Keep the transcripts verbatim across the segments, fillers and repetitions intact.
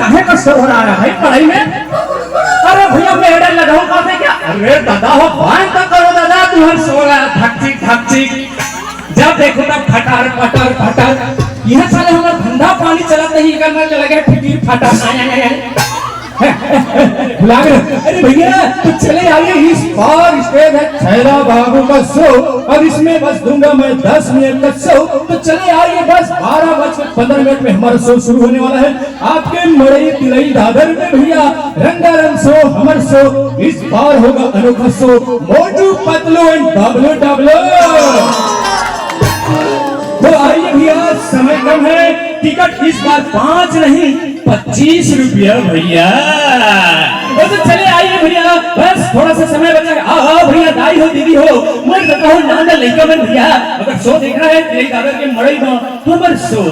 काहे का शोर हो रहा है भाई पढ़ाई में? अरे भैया, मैं डर लगा हूँ, बात है क्या? अरे दादा हो, बंद तो करो दादा, तू हर शोर है, धकचिक धकचिक। जब देखो तब फटर फटर फटर। यह साले हमारा धंधा पानी चलत नहीं, इकर नल लगे फिटिर फटर। आय, आय, आय, आय। भुला गए। अरे भैया, तो चले आइए, इस बार स्टेज है छैला बाबू का शो। अब इसमें बस दूंगा मैं दस मिनट का शो, तो चले आइए, बस बारह बज के पन्द्रह मिनट में हमारा शो शुरू होने वाला है। आपके मड़ई तिलई दादर में भैया, रंगारंग शो, हमर शो, इस बार होगा अनोखा शो, मोटू पतलू and बबलू डबलू। तो आइए भैया, समय कम है, टिकट इस बार पाँच नहीं, पच्चीस रुपया भैया। बस चले आइए भैया, बस थोड़ा सा समय बचा है। आओ, आओ भैया, दाई हो, दीदी हो, मोर बताओ, नाना लइका मन भैया, अगर शो देखना है, तिलई दादर के मड़ई में, हमर शो।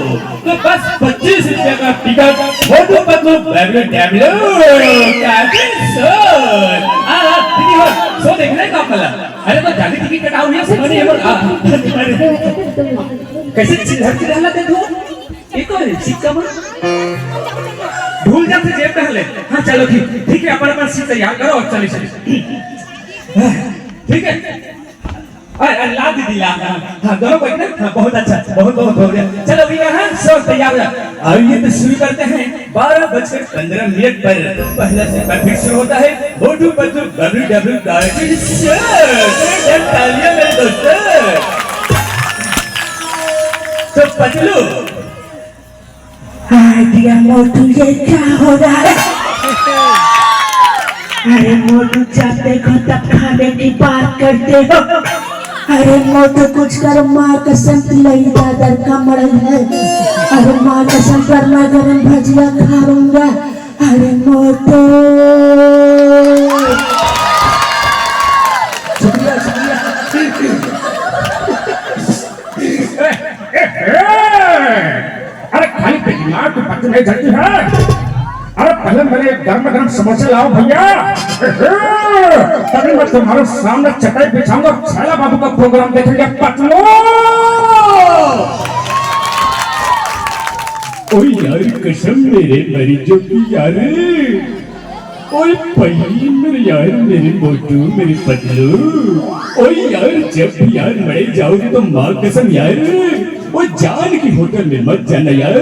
तो बस पच्चीस रुपया का टिकट, मोटू पतलू बबलू डबलू, काफी शोर। आ, आ, दीदी हो, शो देखने का आप मला। अरे तो जाली टिकट कटाओ, ये समझ नहीं बोल। आ, अरे, कैसे चिल्ला चिल्ला दे तू? ये कौन है? सिक्का मार। भूल जाते जेब में हले। हाँ, चलो ठीक, ठीक है, अपन अपन सीट तैयार करो और चलिए, चलिए। ठीक है। अरे, अरे, ला दीदी, ला, ला। हाँ, दोनों बैठना। हाँ, बहुत अच्छा, बहुत, बहुत हो गया। चलो भैया, हाँ, सब तैयार हो जाओ। आइए तो शुरू करते हैं। बारह बजकर पन्द्रह मिनट पर पहला सेकंड फिर शुरू होता है। Motu Patlu W W cartoon show. जोरदार तालियां मेरे दोस्तों। तो पतलू, आइडिया मोटू, ये क्या हो रहा है? अरे मोटू, जब देखो तब खाने की बात करते हो। अरे मोटू, कुछ करो, माँ कसम, तिलई दादर का मड़ई है। अरे माँ कसम, गर्मा गर्म भजिया खाऊंगा। अरे मोटू। शुक्रिया, शुक्रिया। अरे खाली बेईमान को पत्ते नहीं झड़ती है। अरे पहले मेरे गर्मा गर्म समोसे लाओ भैया, तभी मैं तुम्हारे सामने चटाई बिछाऊंगा, छैला बाबू का प्रोग्राम देखेंगे पतलू। ओ यार, कसम मेरे मरीजों की यार। ओए पही मेरे यार, मेरे मोटू, मेरे पतलू। ओए यार, जब भी यार मड़ई जाओगे तो माँ कसम यार, वो जान की होटल में मत जाना यार,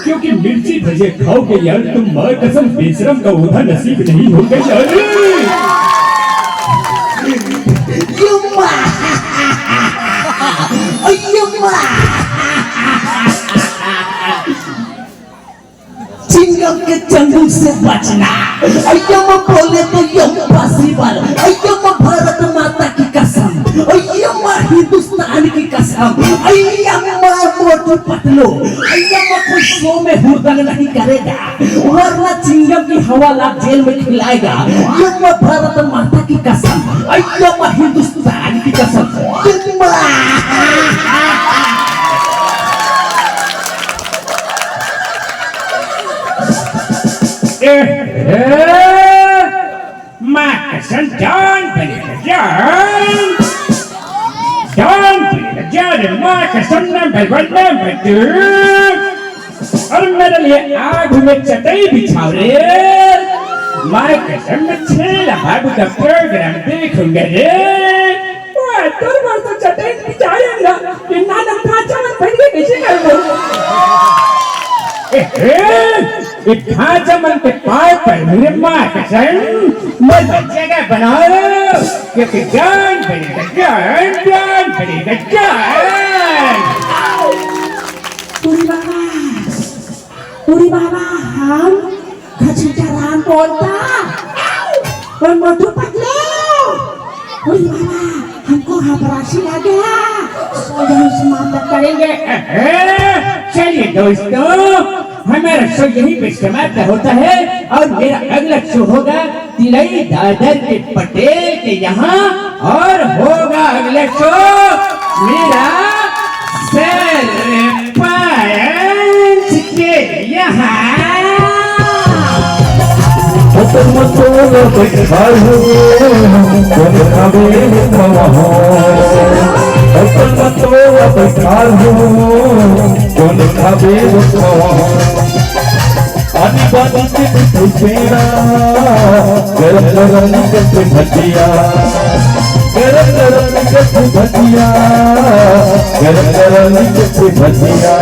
क्योंकि मिर्ची भजिया खाओगे यार तुम, माँ कसम बेशरम का ओधा नसीब नहीं होगा यार। यम्मा! यम्मा! चिंगम के चंगुल से बचना। अय्यम बोले तो यम पॉसिबल। अय्यम भारत माता की कसम। अय्यम हिंदुस्तान की कसम। अय्यम मोटू पतलू। अय्यम कोई शो में हुड़दंग नहीं करेगा, वरना चिंगम की हवा लाग जेल में खिलाएगा। यम भारत माता की कसम। अय्यम हिंदुस्तान की कसम। यम्मा। ए, ए, माँ कसम, जान बनेगा, जान। जान बनेगा, जान, माँ कसम, नंबर वन, नंबर टू। और मेरे लिए आग में चटाई बिछाओ रे। माँ कसम, मैं छेला बाबू का प्रोग्राम देखूंगा रे। वाह, तोर बर तो चटई बिछाए हन गा। ये नानक ढांचा मन पहिर के कैसे करबो? ए, ए, ये ढांचा मन के पाँव पर मेरे माँ कसम, मत जगह बनाओ, क्योंकि जान बनेगा जान, जान बनेगा जान। उरी बाबा, उरी बाबा, हम खचीटा राम बोलता। और मोटू पतलू, उरी बाबा, हमको हबराशी आ गया। शो यहीं समाप्त करेंगे। चलिए दोस्तों, हमारा शो यहीं पे समाप्त होता है और मेरा अगला शो होगा तिलई दादर के पटेल के यहाँ और होगा अगला शो मेरा सरपंच के यहाँ। होटल में तो बैठा हूँ, कौन खावे खावा हूँ। होटल में तो बैठा हूँ, कौन खावे खावा हूँ। आनी पानी के मिठाई पेड़ा, गरम गरम निकलते भजिया, गरम गरम निकलते भजिया, गरम गरम निकलते भजिया।